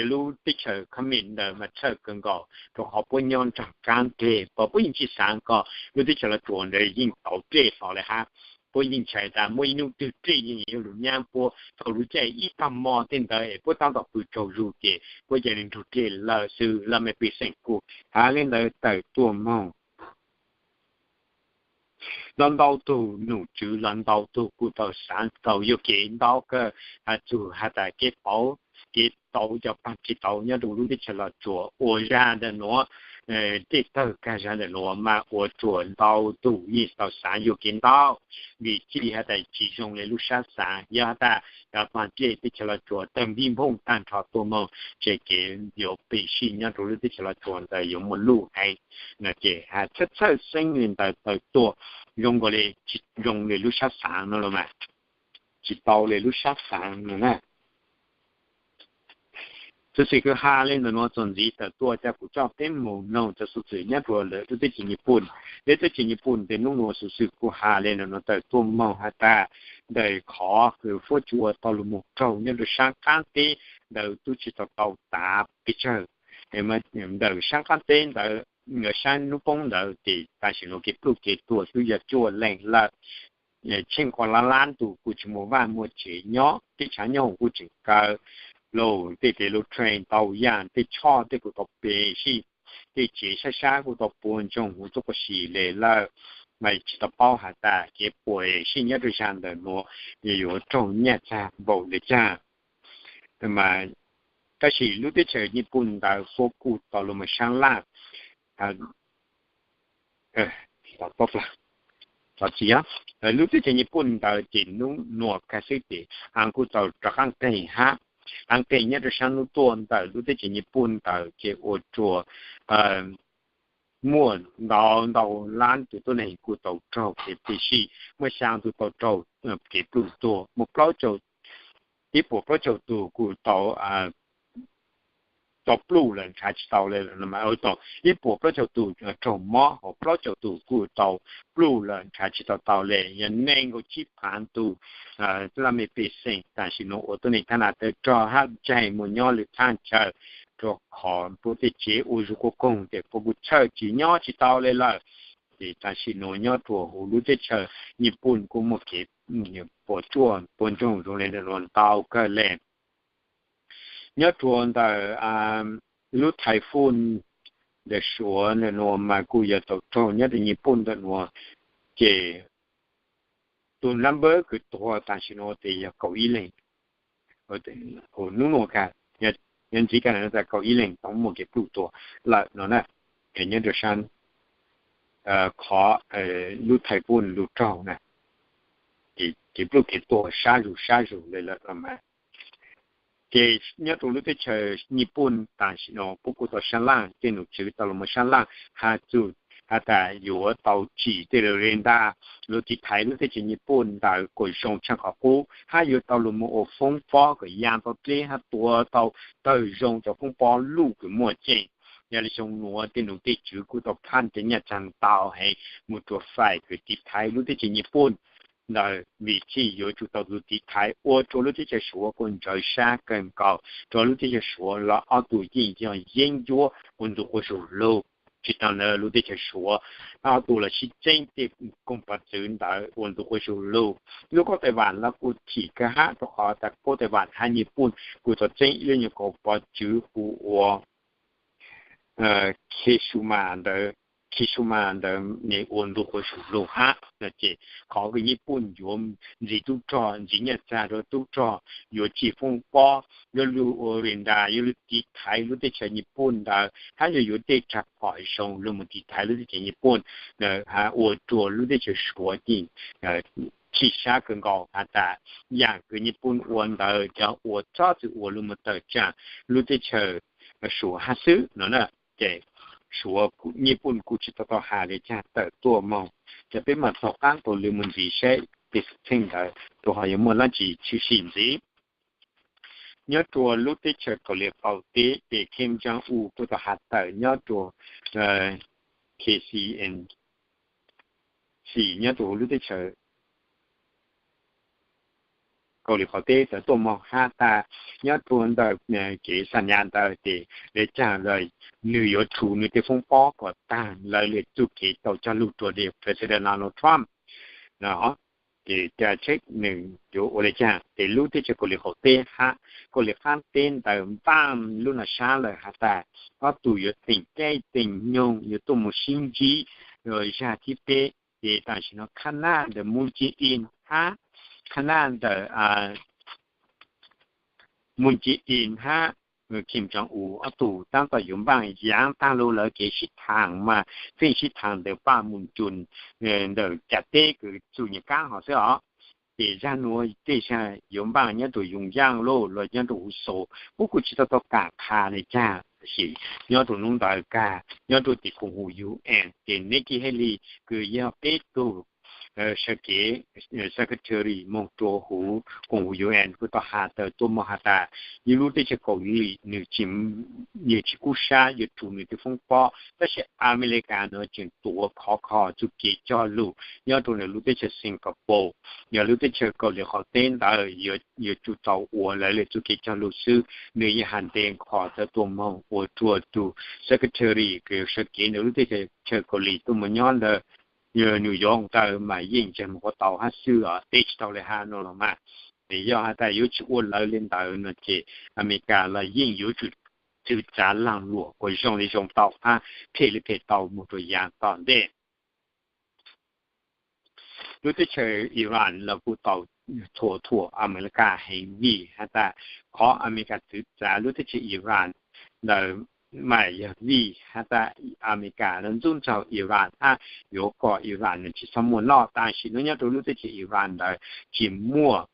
lub teb chaws comment ntawd mas txhawj kawg nkaus rua qhov puab nyob nraag kaab dlej, puab yeej tsis xaav kom lub teb chaws Los Tsuas ntawd yeej tau dlej hlo le hab. Puab yeej ntshai tas muaj ib nub twg dlej yeej yuav lug nyaab puab thaum lub caij ib tag mo tej ntawd es puab taab tom pw tsaug zug ces puab ca le nrug dlej lawm xwb. Laj mej pej xeem kuj has le ntawd tawm tuaj moog. Los ntau tug nom tswv los ntau tug kuj tau xaav tau yuam kev ntau kawg has txug has tas kev pauv kev tau cov paag dlej tau nyob rua lub teb chaws Los Tsuas ua zag ntawm nuav, dlej tawg kag zag ntawm nuav mas ua rua ntau tug yeej tau xaav yuam kev ntau, vim tsi has tas tsis zoo le lub sab xaav. Yog has tas cov paag dlej teb chaws Los Tsuas tawg npij npooj taag nrho tuaj moog ces kev yuav peb sij nyob rua lub teb chaws Los Tsuas ntawd yuav muaj luj heev no ces has txhawj txhawj xeeb le ntawd tawm tuaj zoo nkaus le tsis zoo le lub sab xaav no los mas tsis tau le lub sab xaav no na. Xuv xwm kws has le ntawm nuav txuas ntxiv tawm tuaj ca kuv coj peb moog noog cov xuv xwm nyob rua ntawm lub teb chaws Nyij Pooj. Lub teb chaws Nyij Pooj ntawm nub nuav xuv xwm kuj has le ntawm nuav tawm tuaj moog has tas ntawm qhov kws huab cua tau lug moog raug nyob rua saab qaab teb ntawd tub tsis tau tau tav pes tsawg. Ntawm saab qaab teb ntawd, saab nub poob ntawd ces tam sim nuav kev pluj kev tuag tub yog cuaj leej lawm. Tsheej quas lab lab tug kuj tsis muaj vaj muaj tsev nyob, tej tshaav nyob huv kuj tseem kaw, lug tej kev lug train tau yaam, tej choj tej kuj tau pes sij, tej tsev sab sab kuj tau puag ntsoog huv txuj quas si le lawm. Mas tsis tau paub has tas kev puam sij nyob rua zag ntawm nuav yuav raug nyaj txag npaum le caag. Mas tab sis lub teb chaws Nyij Pooj ntawd puab kuj tau lug moog saab laj tsi lub teb chaws Nyij Pooj ntawd ces nub nuav kag xwb ces a kuj tau rov qaab qeeg hab, qaab qeeg nyob rua saab nub tuaj ntawm lub teb chaws Nyij Pooj ntawd ces ua rua muaj ntau ntau lab tug tuab neeg kuj tau raug kev pes sij, muaj xyaa tug tau raug kev pluj tuag, muaj plaub caug, ib puas plaub caug tug kuj tau tau pluj lawm nrhav tsis tau le, ib puas plaub caug tug raug mob, hos plaub caug tug kuj tau pluj lawm nrhav tsis tau tau le, yog neeg nkaus tsib phaav tug laj mej pej xeem tam sim nuav ua tuab neeg thab nam tawv rog hab ntseeg moog nyob lwm thaj chaw, rua qhov puab tej tsev ua zug quaj koog ces puab kuj txhawj tsis nyob tsis tau le lawm. Ces tam sim nuav nyob rua huv lub teb chaws Nyij Pooj kuj muaj kev puas tsuaj puag ntsoog zoo le ntawm nuav ntau kawg le. Nyob rua ntawm lub thais fun ntawm Suav ntawm nuav mas kuj yog tau raug nyob rua Nyij Pooj ntawm nuav, ces tus number kws tuag tam sim nuav tes yog kaum ib leeg. Hnub nuav kag, nyob ntxiv kag tas kaum ib leeg tau muaj kev pluj tuag lawm no na. Nyob rua saab qhov lub thais pum lug raug na, ces pluj kev tuag sab zus sab zus le lawm no mas. Ces nyob rau lub teb chaws Nyij Pooj tam sim no puab kuj tau sab laj, tej nom tswv tau los sab laj has txug has tas yuav tau tsim tej lub radar lug tiv thaiv lub teb chaws Nyij Pooj ntawd kom zoo tshaj qhov qub, hab yuav tau lug moog ua foob pob kom ya tau dleb hab tua tau tawg zoo cov foob pob luj kws muaj tseeb. Yog le xyoo nuav tej nom tej tswv kuj tau phaj cov nyaj txag ntau heev moog rua fais kws tiv thaiv lub teb chaws Nyij Pooj ntawd, vim txhij yuav tsum tau lug tiv thaiv ua rua lub teb chaws Suav kuj ntsawv sab kawg nkaus, rua lub teb chaws Suav los ob tug yeej yog yeeb ncuab ua ntu quas zug lug. Tsis taag ntawd lub teb chaws Suav ob tug los sib txeeb tej koog pov txwv ntawd ua ntu quas zug lug. Lub koob Taiwan los kuj thim kawg hab rua qhov tas koob Taiwan hab Nyij Pooj kuj tau txeeb ib lub nyuas koog pov txwv hu ua Kishima ntawd, Kishima ntawd ua ntu quas zug lug hab no ces qhov kws Nyij Pooj yuav ntxiv tub rog, ntxiv nyaj txag rua tub rog, yuav tsim foob pob, yuav lug ua radar, yuav lug tiv thaiv lub teb chaws Nyij Pooj ntawd hab yuav yuav tej rag phom zoo lug moog tiv thaiv lub teb chaws Nyij Pooj ntawd, ua rua lub teb chaws Suav yeej chim sab kawg nkaus has tas yaam kws Nyij Pooj ua ntawd yog ua txhob txwm ua lug moog tawm tsaam lub teb chaws Suav hab xwb no na. Ces Suav, Nyij Pooj kuj tsis tau tau has le caag tawm tuaj moog. Ces peb maam txug qaab tau lug moog ntxiv saib tej xwm txheej ntawd rua qhov yuav muaj dlaab tsi tshwm sim ntxiv. Nyob rua lub teb chaws Kaus Lim qaum teb ces Kim Jong Un kuj tau has tawm nyob rua K C N C nyob rua lub teb chaws Kaus Lim qaum teb tawm tuaj moog has tas nyob rua ntawm kev xam nyas ntawd ces le caag lawm nwg yuav rhuv nwg tej foob pob kom taag lawv le txuj kev tau cog lug rua President Donald Trump no. Ces ca tsheb nwg yuav ua le caag ces lub teb chaws Kaus Lim qaum teb hab Kaus Lim qaab teb ntawd npaaj lub no sab lawm has tas ob tug yuav teem caij teem nyoog yuav tuaj moog sib ntsib zag thib peb. Ces tam sim no khab naj ntawm Moon Jae-in hab, khab naj ntawm Moon Jae-in hab Kim Jong Un ob tug taab tom yuav npaaj yaav taag lug lawv kev sib thaam mas feej sib thaam ntawm paj Moon Jae-in ntawm cas teb kws txug nyam kaab hov xwb os. Ces zag nuav tej zag yuav npaaj nyob rua Yoon Yam Loo los nyob rua Huv Xoo, puab kuj tsis tau tau kaam qha le caag, tab sis nyob rua nub ntawd kag nyob rua tim koom huv U N ces Nikki Haley kws yog peb tug sawv kev secretary moog rua huv koom huv U N kuj tau has tawm tuaj moog has tas yog lub teb chaws Kaus Lim nwg tsis, nwg tsis kub sab yuav rhuv nwg tej foob pob, tab sis Amelikas nuav tseem tuav khov kho txuj kev cog lug nyob rua nwg lub teb chaws Singapore. Yog lub teb chaws Kaus Lim qaum teb ntawd yuav tsum tau ua lawv le txuj kev cog lug xwb, nwg yeej has ntev qho tawm tuaj moog ua rua tug secretary kws sawv kev ntawm lub teb chaws Kaus Lim tuaj moog nyob ntawd New York ntawd mas yeej ntseeg moog quav tau hab xwb os, teb tsis tau le hab no los mas. Ces yog has tas yuav tsis ua lawv le ntawd no ces Amelikas los yeej yuav tsum txwv txav laag luam kuas zoo le zoo tau hab phem le phem tau moog rua yaav tom ntej. Lub teb chaws Iran los kuj tau thuam thuam Amelikas heev vim has tas qhov Amelikas txwv txav lub teb chaws Iran ntawd mas yog vim has tas Amelikas los ntxub ntxaug Iran hab yuav kom Iran nws tsis txhob muaj noj. Tam sim no nyob rua lub teb chaws Iran ntawd tsis muaj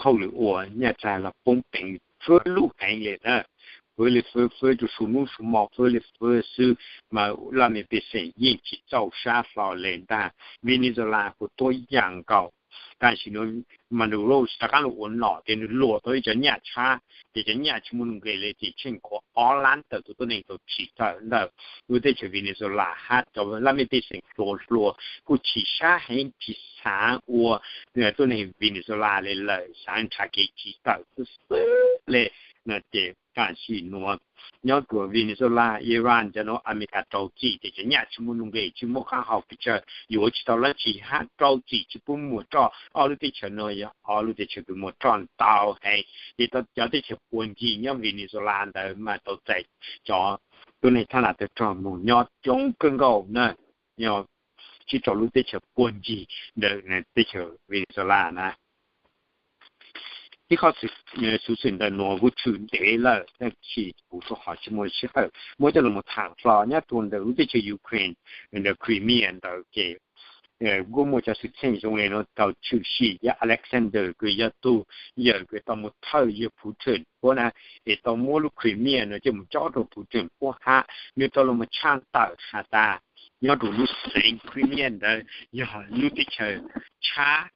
hauj lwm ua, nyaj txag los poob peev fwb lub heev le na, fwb le fwb, fwb rua su nub su mo fwb le fwb xwb, mas laj mej pej xeem yeej tsis txaus sab hlo le ntag. Venezuela kuj tuab yaam nkaus. Tam sim no Maduro rov qaab lug ua nom ces nws luam tau ib cov nyaj tshab, ces cov nyaj tsis muaj nuj nqes le ces tsheej kaum ob lab tawm tus tuab neeg tau tsim tawm ntawm lub teb chaws Venezuela hab cov laj mej pej xeem hluas hluas kuj chim sab heev tsis xaav ua tuab neeg Venezuela le lawm, xaav nrhav kev tsim tawm xwb xwb le. No ces tam sim nuav nyob rua Venezuela, Iran cov nuav Amelikas rau txim ces cov nyaj tsis muaj nuj nqes tsis muaj qaab hau pes tsawg yuav tsis tau dlaab tsi hab rau txim tsis pub muag roj. Ob lub teb chaws no yog ob lub teb chaws kws muag roj ntau heev, ces tau cov teb chaws puag ncig nyob Venezuela ntawd mas tau txais cov tuab neeg thab nam tawg rog moog nyob coob kawg nkaus na, yog tsib rau lub teb chaws puag ncig ntawm teb chaws Venezuela na. Ib qho xov xwm ntawm nuav kuj tshwm ntev lawm tab sis kuv rua qhov tsis muaj sij hawm muab coj lug mus tham hlo. Nyob rua ntawm lub teb chaws Ukraine, ntawm Crimea ntawd ces kuj muaj cov xwm txheej zoo le nuav tau tshwm sim, yog Alexander kws yog tug yawm kws tau mus thawj yawg Putin puab na, es tau muab lub Crimea nuav coj mus tso rua Putin puab hab nwg tau lug mus tshaj tawm has tas nyob rua lub xeev Crimea ntawd yog lub teb chaws tshab.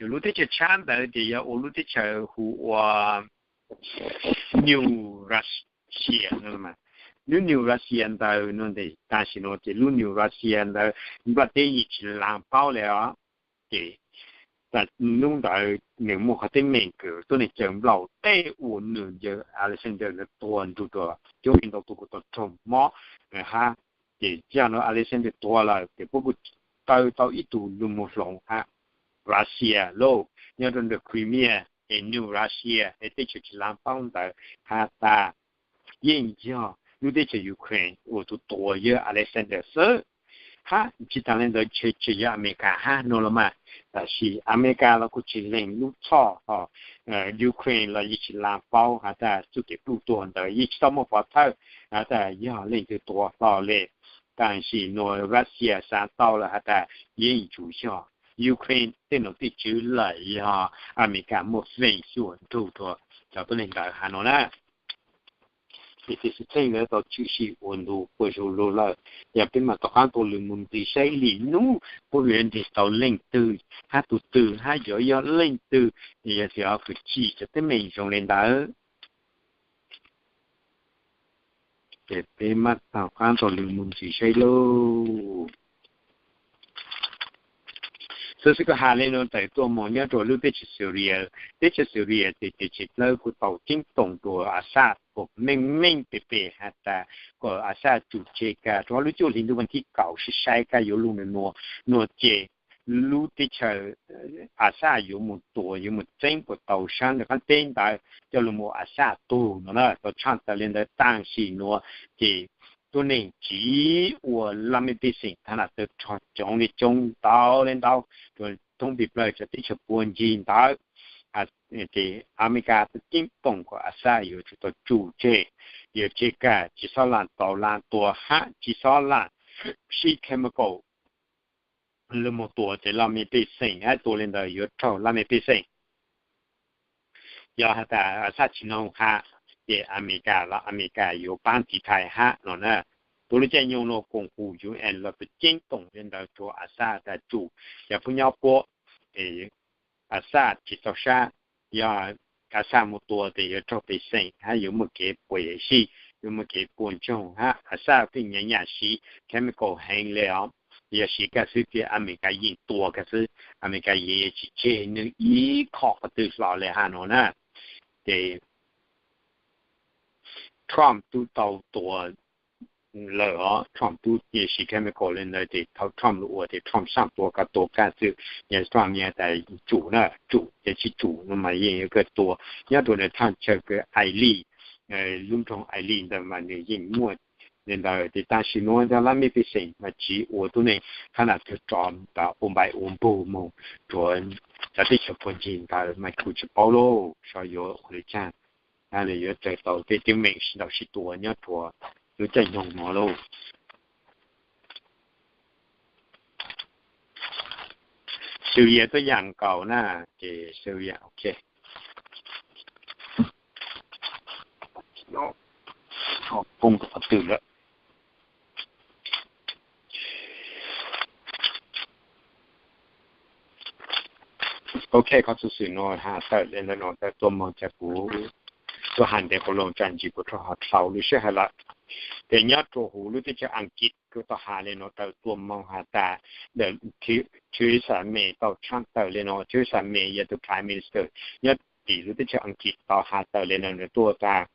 Ces lub teb chaws tshab ntawd ces yog ua lub teb chaws hu ua New Russia no. Lub New Russia ntawd no, tam sim no ces lub New Russia ntawd nplaj teb yeej tsis laag paub le os. Ces hnub ntawd nwg muaj qhov teeb meem kws tuab neeg cawm nplauj tej uas nwg yawg Alexander nwg tuag nrug rua cov ntau tus kuj tau raug mob hab. Ces zaj no Alexander tuag lawm ces puab kuj taw tau ib tug lug mus hloov hab Russia lauj, nyob rua ntawm Crimea es New Russia es teb chaws tsis laag paub ntawd has tas yeej yog lub teb chaws Ukraine uas tug tuag yawg Alexander xwb. Hab tsis taag le ntawd ntshe tseem yog Amelikas hab no los mas, tab sis Amelikas los kuj tsis leeg lub txhoj hos Ukraine los yeej tsis laag paub has tas txuj kev pluj tuag ntawd yeej tsis tau muaj pov thawj has tas yog leej twg tuag hlo le. Tab sis nuav Russia xaav tau lawm has tas yeej tsum yog Ukraine tej nom tej tswv lawm yog Amelikas muaj feem xyuam nrug rua cov tuab neeg ntawd has no na. Ces tej xwm txheej ntawd tau tshwm sim ua ntu quas zug lug lawm, yog peb maam tom qaab tuaj lug mus ntxiv saib lwm nub puab yuav ntes tau leej twg hab tug twg hab yuav yog leej twg, yog xyov kws tsim cov teeb meem zoo le ntawd. Ces peb maam tom qaab tuaj lug mus ntxiv saib lauj. Xov xwm kuv has le nuav tawm tuaj moog nyob rua lub teb chaws Syria. Teb chaws Syria ces tsev dlawb kuj tau ceeb toom rua Assad kuas meej meej pem pem has tas kom Assad tsum tseg kag rua lub cuaj hli ntuj vas thib kaum sib saib kag yuav lug nuav nuav ces lub teb chaws Assad yuav mus tua yuav mus txeeb kuas tau sab ntawm qaab teb ntawd coj lug mus Assad tug no na. Tau tshaj tawm le ntawd tab sis nuav ces tuab neeg tsiv ua laj mej pej xeem thav nam tawv rog coob le coob ntau le ntau rua thoob npe plawg cov teb chaws puag ncig ntawd. Ces Amelikas tau ceeb toom kom Assad yuav tsum tau tsum tseg, yuav tseg kag, tsis xob lam tau lam tua hab tsis xob lam sib chemical lug mus tua cov laj mej pej xeem hab tua le ntawd yuav raug laj mej pej xeem. Yog has tas Assad tsis noog has ces Amelikas los Amelikas yuav paab tiv thaiv hab no na. Tuav lub caij nyoog nuav koom haum U N los tau ceeb toom le ntawd rua Assad tas tsum cov phub nyob puab, Assad tsis txaus sab, yog Assad mus tua tes yuav raug pej xeem hab yuav muaj kev puas yam sij, yuav muaj kev puas ntsoog hab Assad pheej nyam nyam siv chemical heev le os. Yog siv kag xwb ces Amelikas yeej tua kag xwb, Amelikas yeej tsis tseg nws ib qho qhov twg hlo le hab no na. Ces Trump tub tau tua lawm os, Trump tub siv chemical le ntawd ces thaum Trump lug ua ces Trump saab tua kag tua kag xwb, yog Trump yog tas tsum na, tsum ces tsis tsum no mas yeej yuav kag tua. Nyob rua ntawm thaj chaw kws Ailij, lub nroog Ailij ntawd mas nws yeej muaj le ntawd ces tam sim nuav cov laj mej pej xeem mas tsiv ua tuab neeg thav nam tawv rog tas ua npaim ua npug moog rua cov teb chaws puag ncig ntawd mas kuv tsis paub lauj, xyov yuav ua le caag, nws yuav raws tau tej teeb meem sib ntaus sib tua nyob rua lub caij nyoog no lauj. Syria tuab yaam nkaus na, ces Syria, ok. Poob rau qhov twg lawm? Ok, qhov xov xwm no has tawm le ntawm no tawm tuaj moog ces kuv tuaj has ntev qub loo tsam ntsis kuv rov ho dhau lub sij hawm lawm. Ces nyob rua huv lub teb chaws Askiv kuj tau has le no tawm tuaj moog has tas Theresa May tau tshaj tawm le no, Theresa May yog tug Prime Minister nyob tim lub teb chaws Askiv tau has tawm le no nws tuaj tas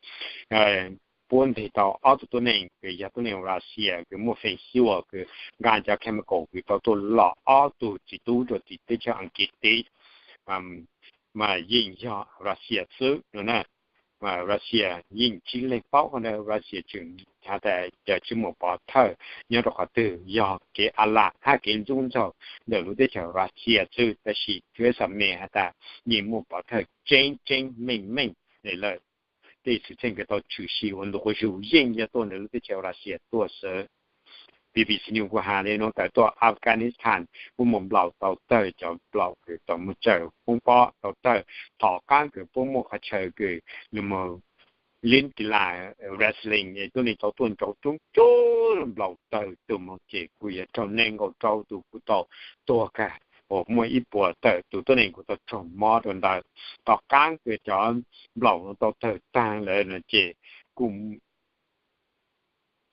puab nteg tau ob tug tuab neeg kws yog tuab neeg Russia kws muaj feem xyuam kws nqa cov chemical kws tau tuaj lom ob tug txiv tub rua tim teb chaws Askiv tid mas yeej yog Russia xwb no na. Russia yeej tsis leeg paub qhov ntawd, Russia tseem has tas cov tsis muaj pov thawj nyob rau qhov twg, yog kev a lam hab kev ntxub ntxaug ntawm lub teb chaws Russia xwb, tab sis Theresa May has tas yeej muaj pov thawj tseeb tseeb meej meej lawm. Tej xwm txheej kws tau tshwm sim ua ntu quas zug yeej yog tuaj ntawm lub teb chaws Russia tuaj xwb. B B C News kuj has le nuav, tawm tuaj Afghanistan puab muaj nplaum tau tawg, cov nplaum kws tau muaj tsawg poob pob tau tawg, tom qaab kws puab muaj qhov chaw kws lug moog lin kila wrestling es tuab neeg tau tuaj nrau coob coob, nplaum tawg tug moog ces kuj yog raug neeg nkaum rau tug kuj tau tuag kag, uas muaj ib puas tawm tug tuab neeg kuj tau raug mob rau ntawd. Tom qaab kws cov nplaum tau tawg taag lawm no ces kuj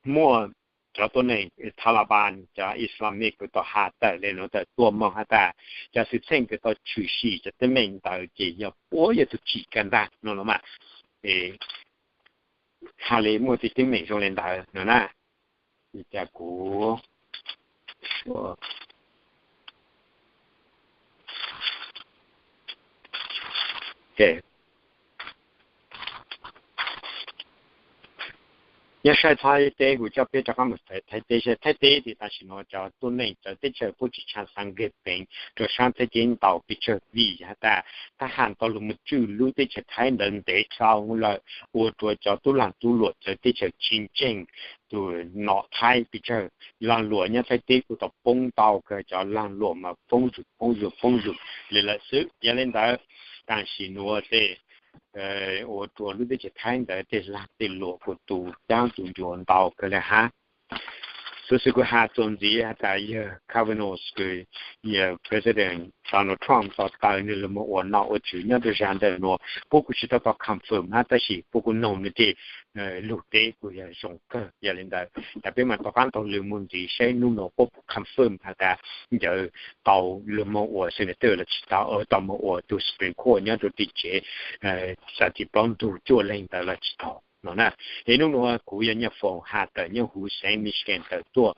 muaj cov tuab neeg Taliban, cov Islamic kws tau has tawm le nuav tawm tuaj moog has tas cov xwm txheej kws tau tshwm sim cov teeb meem ntawd ces yog puab yog tug tsim kag ntag no los mas. Has le muaj tej teeb meem zoo le ntawd no na. Cas kuv nyob saib Thaib teb, kuv coj peb rov qab mus Thaib teb, saib Thaib teb tias tam sim no cov tuab neeg cov teb chaws puab tsis tshua xaav nkeeg peev rua saab Thaib teb ntau pes tsawg vim has tas thab ham tau lug moog tswj lub teb chaws Thaib ntawd ntev dhau lawm, ua rua cov tub laag tub luam txawv teb chaws tsis ntseeg tus nom Thaib pes tsawg. Laag luam nyob Thaib teb kuj tau poob ntau kawg, cov laag luam mas poob zuj poob zuj poob zuj le lawm xwb. Yog le ntawd, tam sim nuav tej ua rua lub teb chaws Thaib ntawd tej laag tej luam kuj tu caab tu ncua ntau kawg le hab. Xuv xwm kuv has txuas ntxiv has tas yawg Kavanaugh kws yawg President Donald Trump tau taw nwg lug moog ua nom ua tswv nyob rua zag ntawm nuav, puab kuj tsis tau tau confirm hab, tab sis puab kuj noog nwg tej lug teb kuj yog zoo kawg. Yog le ntawd, tas peb maam rov qaab taug lw moog ntxiv saib nub nuav puab confirm has tas yawg tau lug moog ua senator los tsis tau, tau moog ua tug Supreme Court nyob rua tim tsev xav txij plaub ntug cuaj leeg ntawd los tsis tau no na. Es nub nuav kuv yog Nyaj Foom has tawm nyob huv xeev Michigan tawm tuaj,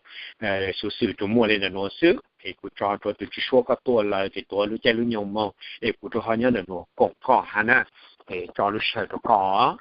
xuv xwm tsuas muaj le ntawm nuav xwb. Es kuv tso rua tug tswj suab koj tuaj lawm ces tuav lub caij lub nyoog moog es kuv rua ho nyob ntawm nuav koom koj hab na. Es tso lub sij hawm rua koj.